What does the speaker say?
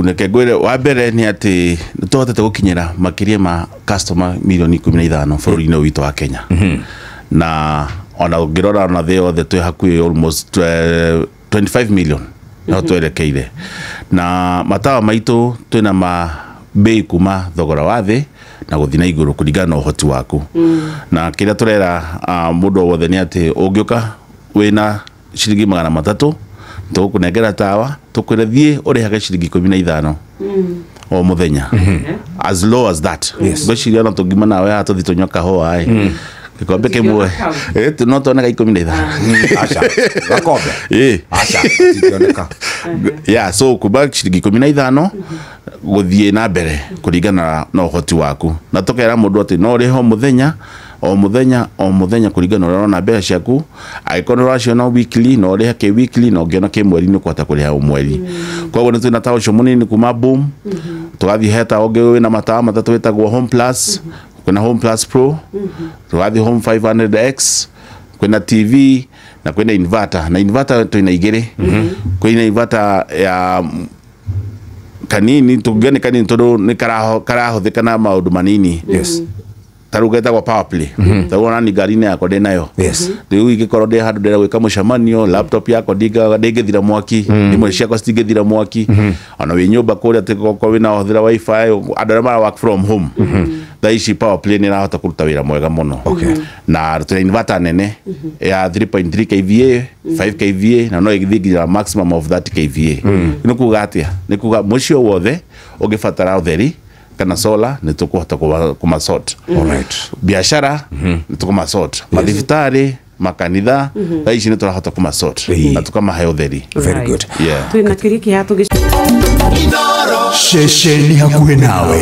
Rĩu reke ngwĩre, wa mbere nĩ atĩ nĩ tũhotete gũkinyĩra makĩria ma customer milioni 15 bũrũri-inĩ ũyũ witũ wa Kenya, na ona ũngĩrora ona thĩ yothe twĩ hakuhĩ almost 25 million no twerekeire. Na matawa maitũ twĩna ma bei kuma thogora wa thĩ na gũthiĩ na igũrũ kũringana na ũhoti waku. Na kĩrĩa tũrera mũndũ o wothe nĩ atĩ ũngĩũka wĩna ciringi 300, tũgũkũnengera tawa, tũkwĩre thiĩ ũrĩhage ciringi 15 o mũthenya, as low as that. Ngwĩciria ona tũngima nawe haha tũthiĩ tũnyua kahũa ĩ gĩkombe kĩmwe. No tuoneka 15. Aca, gakombe? Ĩ. Aca, gatingĩoneka. Yeah, so kuma ciringi 15 gũthiĩ na mbere kũringana na ũhoti waku, na tũkera mũndũ atĩ no ũrĩhe o mũthenya, o mũthenya, o mũthenya, kũringana na ũrĩa ũrona mbeca ciaku. Angĩkorwo nĩ ũraciona weekly, no ũrĩhe kĩ weekly, na ũngĩona kĩ mweri, nĩ ũkũhota kũrĩha o mweri. Koguo nĩ twĩna tawa ũcio mũnini kuma Boom, tũgathiĩ he tawa ũngĩ wĩna matawa matatũ wĩtagwo Home Plus, kwĩna Home Plus Pro, tũgathiĩ Home 500X, kwĩna TV na kwĩna inverter. Na inverter twĩna igĩrĩ, kwĩna inverter ya kanini, tũngiuga nĩ kanini tondũ nĩ karahũthĩka na maũndũ manini. Ta rĩu getagwo Power Play. Ta rĩu ona ni ngari-inĩ yakwa ndĩ nayo. Rĩu ingĩkorwo ndĩ handũ ndĩrenda gwĩka mũcemanio, laptop yakwa ndĩngĩthira mwaki, thimũ ciakwa citingĩthira mwaki, ona wĩ nyũmba kũrĩa atĩ okorwo wĩna hũthĩra WiFi, andũ arĩa mara work from home thaa ici, Power Play nĩ ĩrahota kũruta wĩra mwega mũno. Na tũna inverter nene ya 3.3 kVA, 5 kVA, na no ĩgĩthiĩ nginya maximum of 30 kVA. Nĩ kuga atĩa? Nĩ kuga mũciĩ o wothe ũngĩbatara ũtheri kana solar, nĩ tũkũhota kũmasort. Biashara nĩ tũkũmasort, mathibitarĩ, makanitha, thaa ici nĩ tũrahota kũmasort na tũkamahe ũtheri. Very good. Yeah. Twĩna kĩũria kĩha tũgĩ Ceceni hakuhĩ nawe.